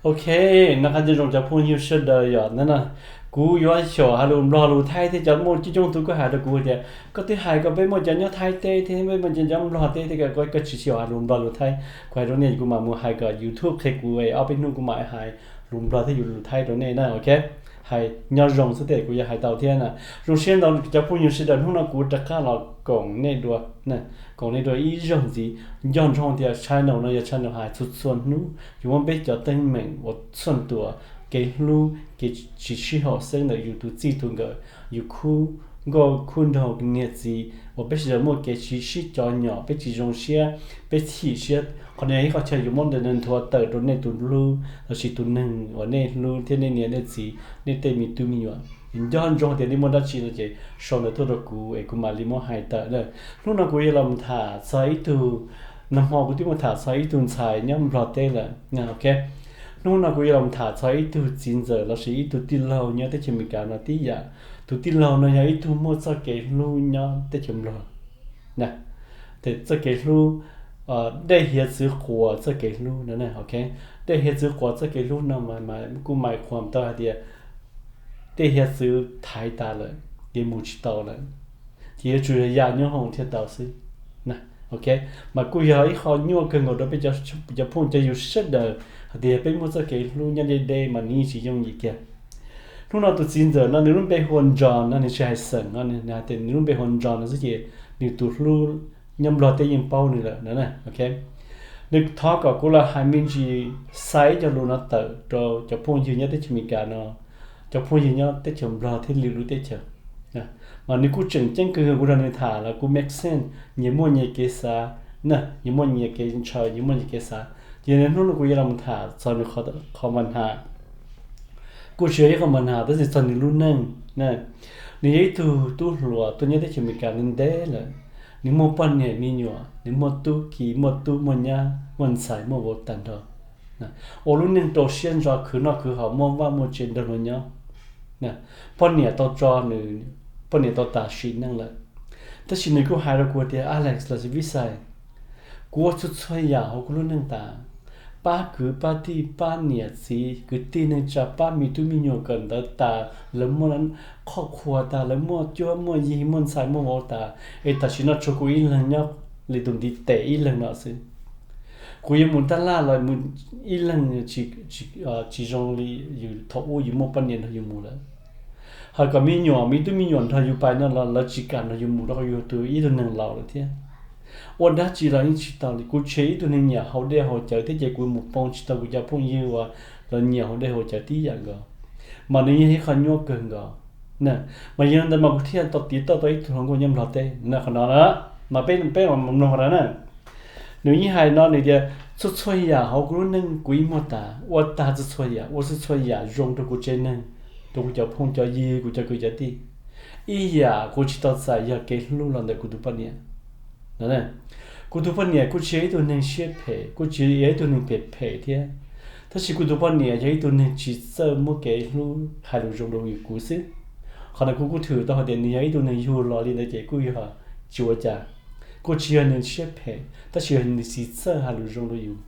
Ok, noj qab nyob zoo cov phooj ywg sawv daws yom. Ntawm no kuv yuav xyaum hais lus Nplog lus Thaib thiab cov muaj coob coob tus kuj hais rau kuv tias koj twb hais kom peb muaj cov nyob Thaib teb thiab peb muaj cov nyob Nplog teb thiab, koj tsis xyaum hais lus Nplog lus Thaib. Kuv hais rau nej, kuv mam mus hais kom YouTube qhia kuv, ob peb hnub kuv mam hais lus Nplog thiab yus lus Thaib rau nej na, ok? Hais nyob zoo xwb tej kuv yuav hais tau thiab na. Zoo siab ntau cov phooj ywg sawv daws, hnub no kuv rov qab los koom nej dua, koom nej dua ib zaug ntxiv. Nco ntsoov tias channel no yog channel hais txhua txhua hnub, yus muab peb cov teeb meem uas txhua tus kev hlub kev tsis sib haum xeeb ntawm yus tus txij tus nkawm, yus khub nkauj khub nraug niam txiv uas peb sawv daws muaj kev tsis sib cov nyom, peb tsis zoo siab, peb chim siab. Qhov no yog ib qho chaw yus muab nthuav tawm rau nej tus hlub lossis tus neeg uas nej hlub thiab nej niam nej txiv, nej tej me tub me nyuam. Nco ntsoov tias nej muaj dab tsi no ces sau ntawv tuaj rau kuv es kuv mam li muab hais tawm na. Hnub no kuv yuav los tham txog ib tug, nag hmo kuv twb muab tham txog ib tug ntxhais nyob Nplog teb lawm, ok. Hnub no kuv yuav los tham txog ib tug txiv ntxawm lossis ib tug tij laug nyob teb chaws Amelikas no tib yam. Tus tij laug no yog ib tug muaj txoj kev hlub nyob teb chaws Nplog. Ces txoj kev hlub, dej hiav txwv quas txoj kev hlub no, ok. Dej hiav txwv quas txoj kev hlub no mas kuj mais qhuas tau hais tias dej hiav txwv thaiv tas lawm, ces mus tsis tau lawm, ces yuav tsum yog ya nyob hoom thiaj tau xwb. Ok, mas kuj yog ib qho nyuaj kawg nkaus rau peb cov phooj cov ywg sawv daws hais tias yog peb muaj txoj kev hlub nyob deb deb mas nws yeej tsis yooj yim kiag. Hnub no tus txiv ntxawm no nws lub npe hu ua Nrog no, nws tsis hais xeem no, nws hais tias nws lub npe hu ua Nrog no xwb ces nws tus hlub nyob Nplog teb yeej paub nws lawm na, ok. Nws thov kom kuv los hais me ntsis xa ib co lus no tawm rau cov phooj ywg nyob teb chaws Amelikas no, cov phooj ywg nyob teb chaws Nplog thiab lwm lub teb chaws. Mas nws kuj tseem ceeb kawg nkaus, kuv nrog nws tham los kuj make sense, nyias muaj nyias kev xav na, nyias muaj nyias kev ntshaw, nyias muaj nyias kev xav. Ces hnub no kuv yuav los tham txog nws qhov mas hna, kuj tsis yog ib qho mas hna tab sis txog nws lub neej. Nws yog ib tug tub hluas tuaj nyob teb chaws Amelikas ntev ntev lawm, nws muaj poj niam me nyuam, nws muaj tub ki, muaj tub muaj nyab, muaj ntxhais muaj vauv tag nrho, ua lub neej rau siab ntso, khwv noj khwv haus, muaj vaj muaj tsev nrog luag nyob. Poj niam tau tso nws, poj niam tau tas sim neej lawm. Tab sis nws kuj hais rau kuv tias, Alex lossis Vixai, kuv ua txhua txhua yam hauv kuv lub neej tas, pab kwv pab tij, pab niam txiv kwv tij neej tsa, pab me tub me nyuam kawm ntawv tas, lawv muaj qhov qhua tas, lawv muaj cuab muaj yig, muaj ntxhais muaj vauv tas, es tam sim no tshuav kuv ib leeg nyob li tus ntiv tes ib leeg no xwb. Kuv yuav mus tab laj los mus ib leeg, tsis zoo li yus thaum ub yus muaj poj niam nrog yus mus lawm. Hais kom me nyuam, me tub me nyuam nrog yus pais no los lawv tsis kam nrog yus mus rau qhov yus tus ib tug neeg laus lawm thiab. Ua dab tsi los yeej tsis tau li, kuv tshuav ib tug neeg nyiam haus dej haus cawv thiab ces kuv mus poob tsis tau kuv cov phooj ywg uas lawv nyiam haus dej haus cawv tib yam nkaus. Mas nws yog ib qho nyuaj kawg nkaus. Mas yog li ntawd mas kuv thiaj tau tiv tauj tau ib tug hluas nkauj nyob Nplog teb no, qhov no na, mas peb peb mloog qhov no na. Nws yeej hais no, nws tias, txhua txhua yam hauv kuv lub neej kuv yeej muaj tas, ua tag txhua txhua yam, ua txhua txhua yam zoo rau kuv tsev neeg, rau kuv cov phooj cov ywg, kuv cov kwv cov tij. Ib yam kuv tsis tau txais yog kev hlub los ntawm kuv tus poj niam. Kuv tus poj niam kuj tsis yog ib tug neeg siab phem, kuj tsis yog ib tug neeg phem phem thiab, tab sis kuv tus poj niam yog ib tug neeg tsis txawj muab kev hlub hais lus zoo rau yus kuv xwb. Qhov no kuv kuj thwm tau hais tias nws yog ib tug neeg yug los li ntawd ces kuj yog tsis ua cas. Kuj tsis yog nws siab phem tab sis yog nws tsis txawj hais lus zoo rau yus.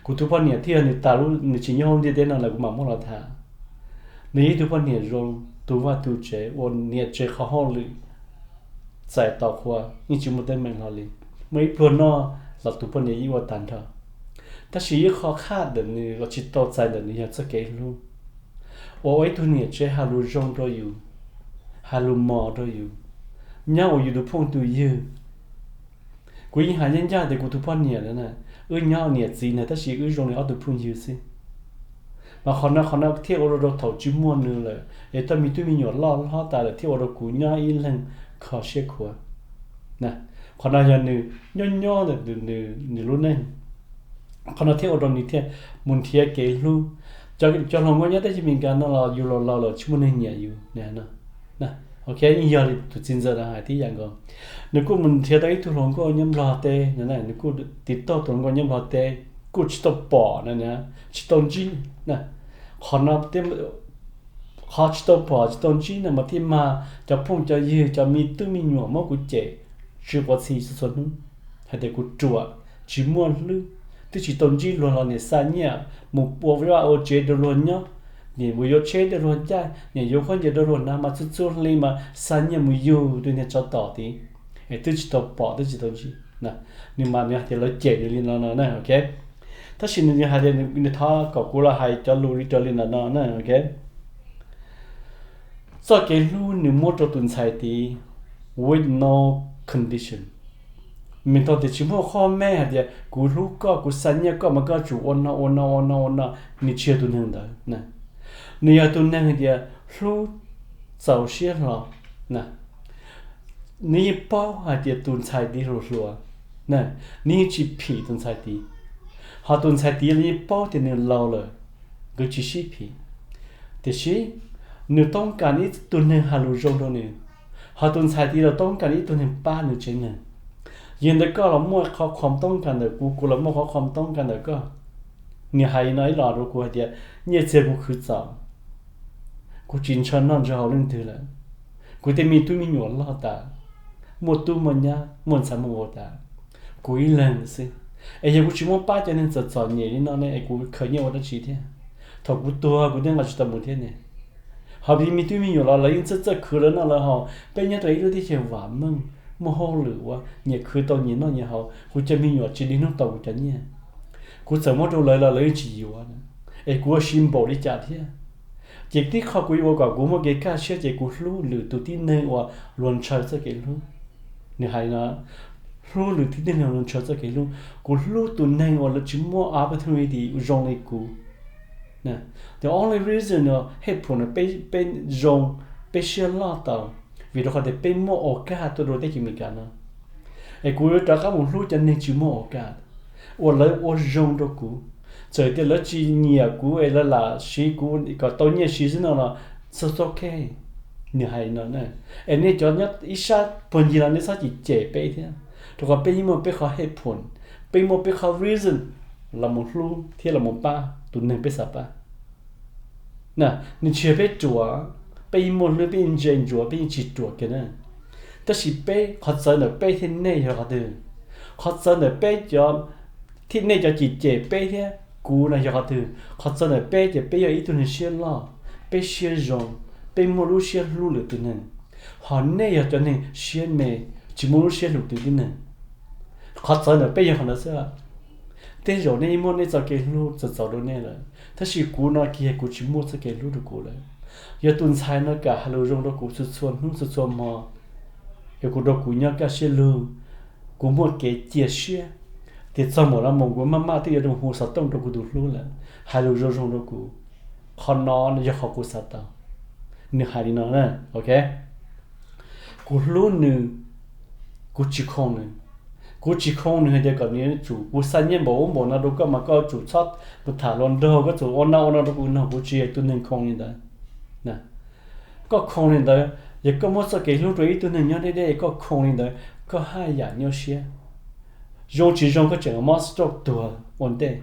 Kuv tus poj niam thiaj yog nws tas lub, nws tsis nyob hauv ntiaj teb no lawm kuv mam muab los tham. Nws yog ib tug poj niam zoo, tu vaj tu tsev, ua niam tsev qhov hauj lwm, txais tau qhua, yeej tsis muaj teeb meem hlo li. Muaj ib pluag noj los tus poj niam yeej ua tag nrho. Tab sis ib qho qhaj ntawm nws los tsis tau txais ntawm nws yog txoj kev hlub, uas ua ib tug niam tsev hais lus zoo rau yus, hais lus mos rau yus, nyob ua yus tus phooj tus ywg. Kuv yeej hais ncaj ncaj tias kuv tus poj niam na, wb nyob niam txiv na tab sis wb zoo li ob tug phooj ywg xwb. Mas qhov no qhov no thiaj ua rau thaum tsis muaj nws lawm es tej me tub me nyuam loj hlob tas lawm thiaj ua rau kuv nyob ib leeg kho siab khuav. Qhov no yog nws nyob nyob ntawm nws lub neej. Qhov no thiaj ua rau nws thiaj mus nrhiav kev hlub. Cov hluas nkauj nyob teb chaws Amelikas no los yus laus laus lawm tsis muaj neeg nyiam yus. Ok, yeej yog li tus txiv ntxawm no hais tib yam nkaus. Nws kuj mus nrhiav tau ib tug hluas nkauj nyob Nplog teb, nws kuj tiv tauj tus hluas nkauj nyob Nplog teb, kuj tsis tau pom na, tsis tau ntsib. Qhov no, qhov tsis tau pom tsis tau ntsib no mas thiaj mag cov phooj cov ywg cov me tub me nyuam muab kuv cem tsis quav txhi txhua txhua hnub hais tias kuv ruam, tsis muaj hlwb, twb tsis tau ntsib luag los niam xa nyiaj mus ua vaj ua tsev rau luag nyob, niam mus yuav tsheb rau luag caij, niam yuav khaub ncaws rau luag hnav mas txhua txhua hli mas xa nyiaj mus yug tus niag tsov tom tid, es twb tsis tau pom twb tsis tau ntsib. Nws mas nws hais tias lawv cem nws li no no na, ok. Tab sis nws hais tias nws thov kom kuv los hais cov lus li raws li ntawm no na, ok. Txoj kev hlub nws muab rau tus ntxhais tid with no condition. Nws tau tias tsis muaj qhov mej hais tias kuv hlub koj, kuv xa nyiaj koj mas koj tsum ua no ua no ua no ua no. Nws tsis yog tus neeg ntawd. Nws yog tus neeg hais tias hlub txaus siab hlo. Nws yeej paub hais tias tus ntxhais tid hluas hluas, nws yeej tsis phim tus ntxhais tid. Ho tus ntxhais tid los yeej paub tias nws laus lawm, nkawd tsis sib phim. Tiam sis nws toob kas ib tug neeg hais lus zoo rau nws, ho tus ntxhais tid los toob kas ib tug neeg pab nws tsev neeg. Yog ntawd koj los muaj qhov khoom toob kas ntawm kuv, kuv los muaj qhov khoom toob kas ntawm koj. Nws hais no ib los rau kuv hais tias nyiaj txiag kuv khwv txaus, kuv tsis ntshaw noj ntshaw haus leej twg lawm. Kuv tej me tub me nyuam loj tas, muaj tub muaj nyab muaj ntxhais muaj vauv tas, kuv ib leeg xwb. Es yog kuv tsis muab pab cov neeg txom txom nyem li no ne, es kuv khaws nyiaj ua dab tsi thiab? Thaum kuv tuag kuv thiaj nqa tsis tau mus thiab ne. Ho me tub me nyuam los lawv yeej txawj txawj khwv lawv noj lawv haus. Peb nyob rau ib lub teb chaws vam meej, muaj hauj lwm ua, nyias khwv tau nyias noj nyias haus, kuv cov me nyuam tsis dig hnub tau kuv cov nyiaj. Kuv txawm muab rau lawv los lawv yeej tsis yuav, es kuv ua siv npaum li cas thiab? Ces tib qho kuv yuav ua kom kuv muaj kev kaj siab ces kuv hlub lwm tus tib neeg uas luag ntshaw txoj kev hlub. Nws hais no, hlub lwm tus tib neeg uas luag ntshaw txoj kev hlub. Kuv hlub tus neeg uas lawv tsis muaj opportunity zoo li kuv. The only reason, hej phuam, peb zoo, peb siab loj tau, vim rau qhov tias peb muaj o kaj tuaj rau teb chaws Amelikas no. Es kuv yuav rov qab mus hlub cov neeg tsis muaj o kaj, uas lawv ua zoo rau kuv. Txawm tias lawv tsis nyiam kuv es lawv lam siv kuv kom tau nyiaj siv xwb no los it's okay. Nws hais no, es nej cov nyob ib sab puag ncig los nej txhob cem cem peb thiab, rau qhov peb yeej muaj peb qhov hej phuam, peb muaj peb qhov reason los mus hlub thiab los mus pab tus neeg peb xav pab. Nws tsis yog peb ruam, peb yeej muaj hlwb, peb yeej ntse ntsuav, peb yeej tsis ruam kiag na. Tab sis peb, qhov txawv ntawm peb thiab nej yog qhov twg? Qhov txawv ntawm peb cov, thiab nej cov cem cem peb thiab kuv no yog qhov twg? Qhov txawv ntawm peb ces peb yog ib tug neeg siab loj, peb siab zoo, peb muaj lub siab hlub lwm tus neeg. Ho nej yog cov neeg siab me, tsis muaj lub siab hlub lwm tus tib neeg. Qhov txawv ntawm peb yog qhov ntawd xwb. Tej zaum nej yeej muaj nej txoj kev hlub txawv txaus rau nej lawm, tab sis kuv no kiag kuv tsis muaj txoj kev hlub rau kuv lawm. Yog tus ntxhais no kam hais lus zoo rau kuv txhua txhua hnub txhua txhua hmo, yog kuv rau kuv nyob kaj siab lug, kuv muaj kev cia siab tias txog npaum no mus kuv maj maj twb yuav hu xov tooj rau kuv tus hlub lawm, hais lus zoo zoo rau kuv. Qhov no yog qhov kuv xav tau. Nws hais li no na, ok. Kuv hlub nws, kuv tsis khoo nws. Kuv tsis khoo nws hais tias kom nws tsum kuv xa nyiaj npaum ub npaum no rau koj mas koj tsum txhob mus tham hluas nraug, koj tsum ua no ua no rau kuv no, kuv tsis yog tus neeg khoo li ntawd. Koj khoo li ntawd, yog koj muab txoj kev hlub rau ib tug neeg nyob deb deb koj khoo li ntawd, koj haj yam nyuaj siab. Zoo tsis zoo koj tseem mob stroke tuag ua ntej.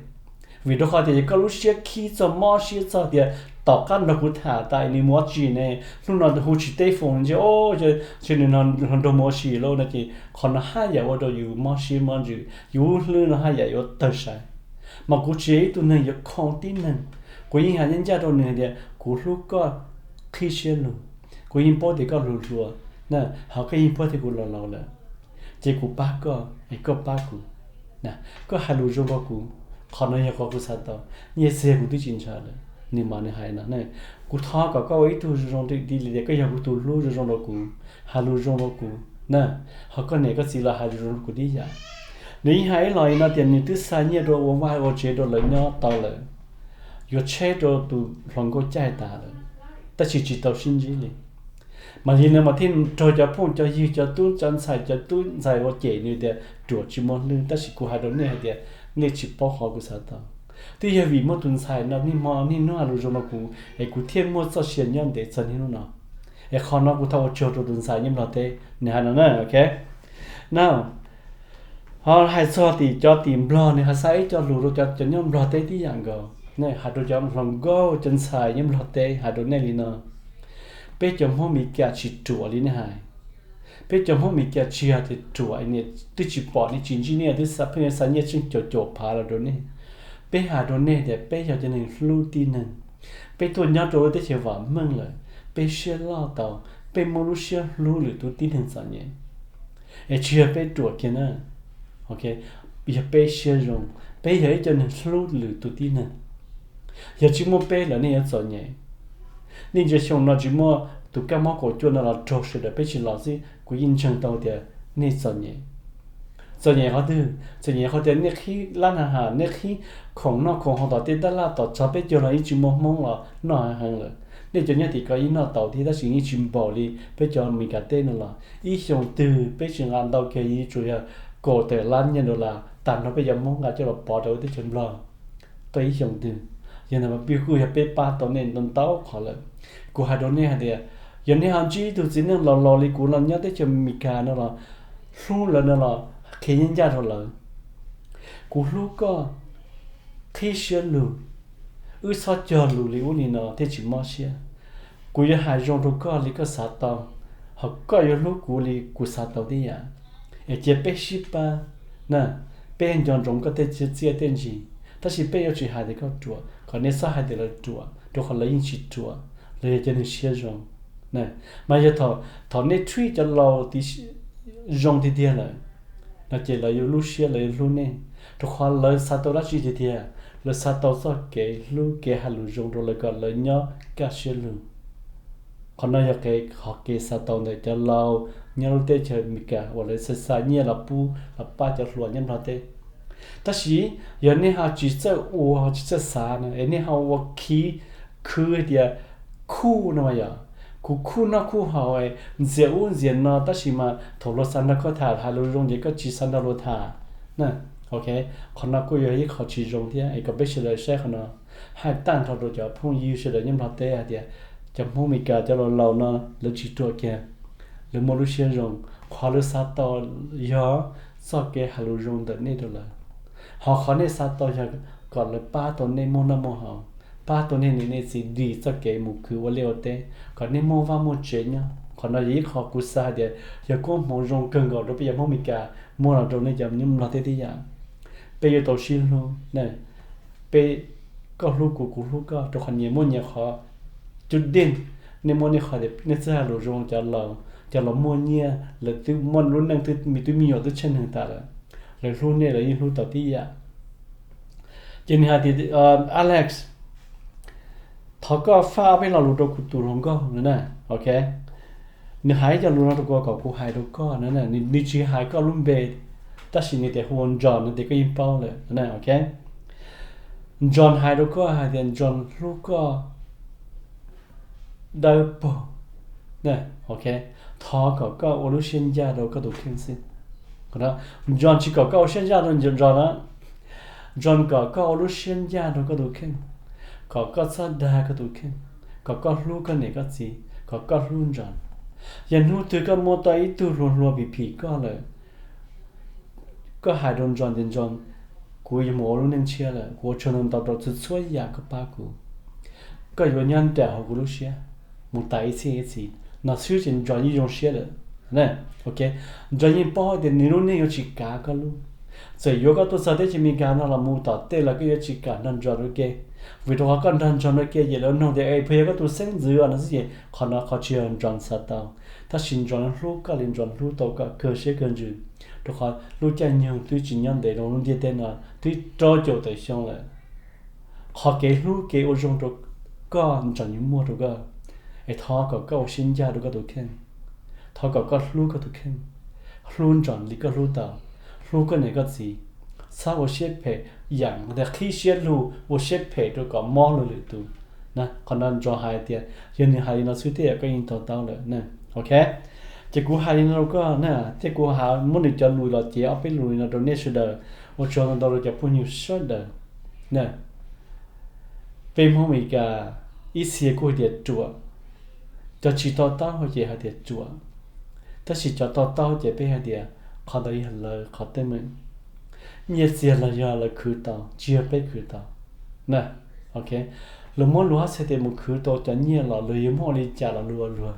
Vim rau qhov tias yog koj lub siab khib txog mob siab txog tias tom qab nrog kuv tham tas nws mus ua tsi ne, hnub no hu tsis teb foos ntshe, ntshe nws hluas nraug mus ua si lawm no ces qhov no haj yam ua rau yus mob siab mob ntsws, yus lub hlwb no haj yam yuav tawg sai. Mas kuv tsis yog ib tug neeg yuav khoo tib neeg. Kuv yeej hais ncaj ncaj rau nws hais tias kuv hlub koj qhib siab lug, kuv yeej paub tias koj hluas hluas na, ho koj yeej paub tias kuv laus laus lawm, ces kuv pab koj es koj pab kuv. Koj hais lus zoo rau kuv, qhov no yog qhov kuv xav tau, nyiaj txiag kuv twb tsis ntshaw lawm. Nws mas nws hais no, kuv thov kom koj ua ib tug zoo zoo li tias koj yog kuv tus hlub zoo zoo rau kuv, hais lus zoo rau kuv na, ho koj niam koj txiv los hais lus zoo rau kuv tib yam. Nws yeej hais ib los li no tias nws twb xa nyiaj rau ua vaj ua tsev rau lawv nyob tau lawm, yuav tsheb rau tus hluas nkauj caij tas lawm, tab sis tsis tau sib ntsib li. Mas yog li no mas thiaj raug cov phooj cov ywg cov tub cov ntxhais cov tub ntxhais ua cem nws tias ruam tsis muaj hlwb, tab sis kuv hais rau nej hais tias nej tsis paub qhov kuv xav tau. Twb yog vim muaj tus ntxhais no niaj hmo niaj hnub hais lus zoo rau kuv es kuv thiaj muaj txoj sia nyob ntev txog niaj hnub no. Es qhov no kuv thov ua tsaug rau tus ntxhais nyob Nplog teb, nws hais no na, ok. No, ho hais txog tim cov tim Nplog, nws ho xa ib co lus rau cov nyob Nplog teb tib yam nkaus, hais rau cov hluas nkauj cov ntxhais nyob Nplog teb hais rau nej li no: Peb cov Hmoob Meskas tsis ruam li nej hais. Peb cov Hmoob Meskas tsis yog tias ruam, niam twb tsis pom, nej tsis ntsib, nej twb xa, pheej xa nyiaj tsheej caum caum phav los rau nej. Peb hais rau nej tias peb yog cov neeg hlub tib neeg. Peb tuaj nyob rau lub teb chaws vam meej lawm, peb siab loj tau, peb muaj lub siab hlub lwm tus tib neeg txom nyem. Es tsis yog peb ruam kiag na, yog peb siab zoo, peb yog ib co neeg hlub lwm tus tib neeg. Yog tsis muaj peb lawm nej yuav txom nyem. Nej ntsia xyoo no tsis muaj tus kab mob kaum cuaj no los raug sawv daws, peb tsis los xwb kuv yeej ntseeg tau tias nej txom nyem. Txom nyem qhov twg? Txom nyem qhov tias nej qhib lab na has, nej qhib khoom noj khoom haus tom tej dab laj tom tsov peb caug los yeej tsis muaj Hmoob los noj heev lawm. Nej cov nyob tim ko yeej noj tau thiab tab sis yeej tsis npaum li peb cov Meskas teb no los. Ib xyoos twg peb tsis nqa ntau kiag, yeej tsuas yog kaum tawm lab nyiaj dollar tag nrho peb cov Hmoob nqa coj los pov rau teb chaws Nplog tau ib xyoos twg. Yog ntawd mas peb kuj yog peb pab tau nej ntau ntau qhov lawm. Kuv hais rau nej hais tias yog nej ho ntsib ib tug txiv neej laus laus li kuv los nyob teb chaws Amelikas no los hlub lawv no los qhia ncaj ncaj rau lawv, kuv hlub koj, qhib siab lug, wb txhob cog lus li ub li no thiaj tsis mob siab. Kuv yuav hais zoo rau koj li koj xav tau, ho koj yuav hlub kuv li kuv xav tau tib yam, es cia peb sib pab na. Peb nco ntsoov koj tej txiaj tej ntsig, tab sis peb yuav tsis hais tias koj ruam, kom nej txhob hais tias lawv ruam, rau qhov lawv yeej tsis ruam, lawv yog cov neeg siab zoo. Mas yog thaum nej treat cov laus zoo tiag tiag lawm no ces lawv yuav lub siab, lawv yuav hlub nej, rau qhov lawv xav tau dab tsi tiag tiag? Lawv xav tau txoj kev hlub, kev hais lus zoo rau lawv kom lawv nyob kaj siab lug. Qhov no yog qhov kev xav tau ntawm cov laus nyob lub teb chaws Amelikas uas lawv xa xa nyiaj los pub los pab cov hluas nyob Nplog teb. Tab sis yog nej ho tsis txawj ua, tsis txawj xav no es nej ho ua khib khwv tias khuj no mas yog, kuv khuj noj khuj haus, ntxias ub ntxias no, tab sis mas thaum luag xav nrog koj tham hais lus zoo ces koj tsis xav nrog luag tham. Qhov no kuj yog ib qho tsis zoo thiab es kom peb sawv daws saib qhov no. Hais tag nrho rau cov phooj ywg sawv daws nyob Nplog teb hais tias cov Hmoob Amelikas cov laus laus no lawv tsis ruam kiag, lawv muaj lub siab zoo, qhov lawv xav tau yog txoj kev hais lus zoo ntawm nej rau lawv. Ho qhov nej xav tau yog kom lawv pab tau nej muaj noj muaj haus, pab tau nej niam nej txiv dim txoj kev mus khwv ua liaj ua teb, kom nej muaj vaj muaj tsev nyob. Qhov no yog ib qho kuv xav hais tias yog koob hmoov zoo kawg nkaus rau peb cov Hmoob Amelikas muaj los rau nej cov nyob Nplog teb tib yam. Peb yuav tau sib hlub. Peb, koj hlub kuv, kuv hlub koj, rau qhov nyias muaj nyias qhov cub dej. Nej muaj nej qhov tias nej txawj hais lus zoo, cov laus, cov laus muaj nyiaj, lawv twb muaj lub neej, twb me tub me nyuam twb tsheej neeg tas lawm, lawv hlub nej lawv yeej hlub tau tib yam. Ces nws hais tias, Alex, thov koj faj ob peb lo lus rau kuv tus hluas nkauj no na. Ok, nws hais ib co lus no rau kuv kom kuv hais rau koj no na. Nws tsis hais koj lub npe, tab sis nws tias hu ua John no tias koj yeej paub lawm. Ok, John hais rau koj hais tias John hlub koj dawb paug. Ok, thov kom koj ua lub siab ncaj rau koj tus kheej xwb. John tsis kom koj ua siab ncaj rau John na. John kom koj ua lub siab ncaj rau koj tus kheej, kom koj txhob dag koj tus kheej, kom koj hlub koj niam koj txiv, kom koj hlub John. Yog hnub twg koj muaj tau ib tug hluas hluas phim phim koj lawm, koj hais rau John tias John, kuv yuav mus ua lub neej tshiab lawm, kuv ua tsaug ntau ntau rau txhua txhua yam koj pab kuv. Koj yuav nyob nraim hauv kuv lub siab mus tas ib txhiab ib txhis no xwb ces John yeej zoo siab lawm. Ok, John yeej paub tias nws lub neej yuav tsis kav koj lub. Txawm yuav koj tuaj txog teb chaws Amelikas no los mus tom tej los koj yuav tsis kam nrog John ua ke, vim rau qhov koj nrog John ua ke ces lawv nug tias es puas yog koj tus xeeb ntxwv no xwb ces qhov no qhov tsis yog John xav tau. Tab sis John hlub koj li John hlub tau koj kawg siab kawg ntsws, rau qhov lub caij nyoog twb tsis nyob ntev rau lub ntiaj teb no, twb rau caum tawm xyoo lawm. Qhov kev hlub kev ua zoo rau koj John yuav muaj rau koj, es thov kom koj ua siab ncaj rau koj tus kheej. Thov kom koj hlub koj tus kheej, hlub John li koj hlub tau, hlub koj niam koj txiv. Txhob ua siab phem, yam tias qhib siab lug ua siab phem rau kom mob luag lwm tus. Qhov no John hais tias yog nws hais li no xwb tej yam koj yeej to taub lawm. Ok, ces kuv hais li no rau koj na, thiab kuv muab nws cov lus los cev ob peb lus li no rau nej sawv daws, ua tsaug ntau ntau rau cov phooj ywg sawv daws. Peb Hmoob Amelikas ib txhia kuj hais tias ruam, cov tsis to taub ces hais tias ruam, tab sis cov to taub ces peb hais tias qhov ntawd yog lawv qhov teeb meem. Nyiaj txiag los yog lawv khwv tau, tsis yog peb khwv tau. Ok, luag muab luag hab txhais tes mus khwv tau cov nyiaj los luag yuav muab ua li cas los luag ua luag.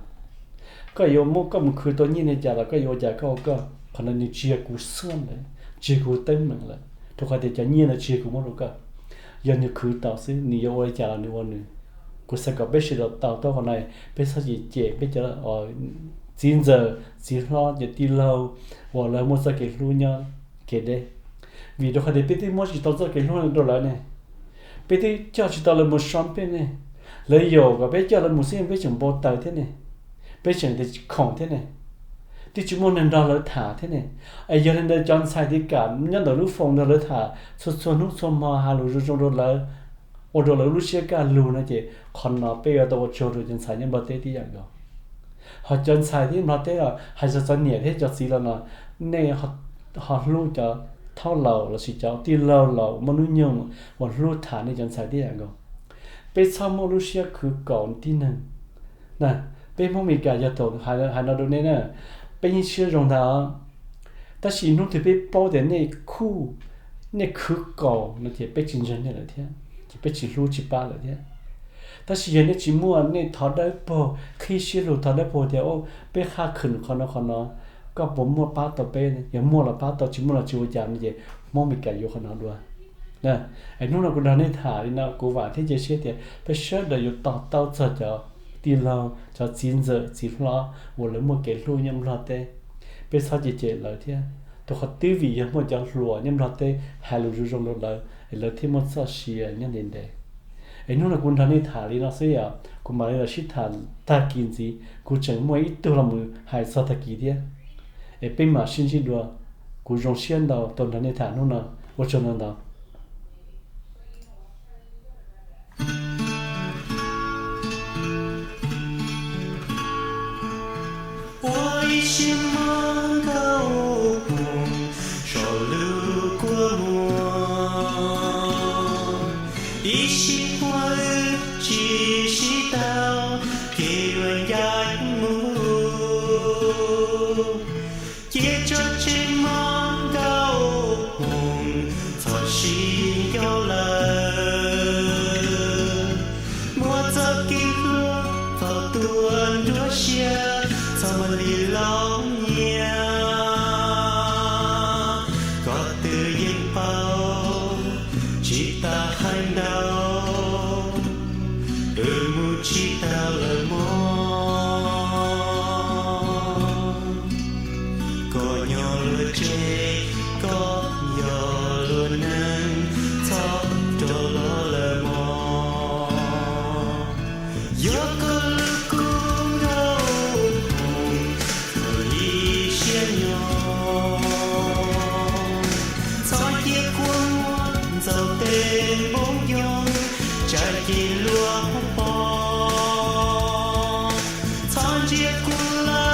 Koj yuav muab koj mus khwv tau nyiaj li cas los koj yuav ua cas koj ua koj, qhov no nws tsis yog kuv xuaj lawm, tsis yog kuv teeb meem lawm, rau qhov tias cov nyiaj no tsis yog kuv muab rau koj. Yog nws khwv tau xwb, nws yuav ua li cas los nws ua nws. Kuv xav kom peb sawv daws tau taub qhov no, peb txhob cem cem peb cov txiv ntxawm txiv hlob cov tij laug uas lawv muaj txoj kev hlub nyob kev deb, vim rau qhov tias peb twb muab tsis tau txoj kev hlub rau lawv ne. Peb twb coj tsis tau lawv mus shopping ne. Lawv yaum kom peb coj lawv mus xwb peb tseem npau taws thiab ne, peb tseem tias tsis khoom thiab ne, twb tsis muaj neeg nrog lawv tham thiab ne. Es yog li ntawd cov ntxhais tib kam nyob ntawm lub foos nrog lawv tham txhua txhua hnub txhua hmo, hais lus zoo zoo rau lawv, ua rau lawv lub siab kaj lug no ces qhov no peb yuav tau ua tsaug rau cov ntxhais nyob Nplog teb tib yam nkaus. Ho cov ntxhais nyob Nplog teb los hais txog cov niam thiab cov txiv los no, nej ho hlub cov thaub laus lossis cov tij laug laus muaj hnub nyoog uas hlub tham nej cov ntxhais tib yam nkaus. Peb txhob muaj lub siab khwv kaus tib neeg. Peb Hmoob Meskas yog thaum hais no rau nej na, peb yeej siab zoo ntag, tab sis hnub twg peb paub tias nej khuj, nej khwv kaus no ces peb tsis ntseeg nej lawm thiab ces peb tsis hlub tsis pab lawm thiab. Tab sis yog nej tsis muaj, nej thov dawb paug, qhib siab lug thov dawb paug tias, peb qhab khwm qhov no qhov no, koj puas muaj pab tau peb? Yog muaj los pab tau, tsis muaj los tsis ua cas no ces Hmoob Meskas yuav qhov no dua. Es hnub no kuv nrog nej tham li no kuv vam thiab cia siab tias peb sawv daws yuav to taub txog cov tij laug cov txiv ntxawm txiv hlob uas lawv muaj kev hlub nyob Nplog teb. Peb txhob cem cem lawv thiab, rau qhov twb vim yog muaj cov hluas nyob Nplog teb hais lus zoo zoo rau lawv es lawv thiaj muaj txoj sia nyob ntev ntev. Es hnub no kuv nrog nej tham li no xwb os, kuv mam li los sib tham tag kis ntxiv, kuv tseem muaj ib tug los mus hais txog tag kis thiab. Es peb mam sib ntsib dua, kuv zoo siab ntau tau nrog nej tham hnub no, ua tsaug ntau ntau. Ua ib siab mob nkauj mus saum lub kua muag, ib sij huam wb tsis sib tau, kev yuav ncaim mus, cia tso tseg mob nkauj mus, txhob sib nco lawm. Muab txoj kev hlub txo tua nruab siab, txhob mam li los nyiam. Koj twb yeej paub tsis tas hais ntau, wb mus tsis tau lawm mog. Koj nyob luag tsev, koj yog luag neeg, txhob rov los lawm mog. Yog koj lub kua nkauj mus, ib siab nyob, txhob cia kua muag ntxaus tej npoob yoog, tsam ces luag pom, txhob ntsia kuv lawm.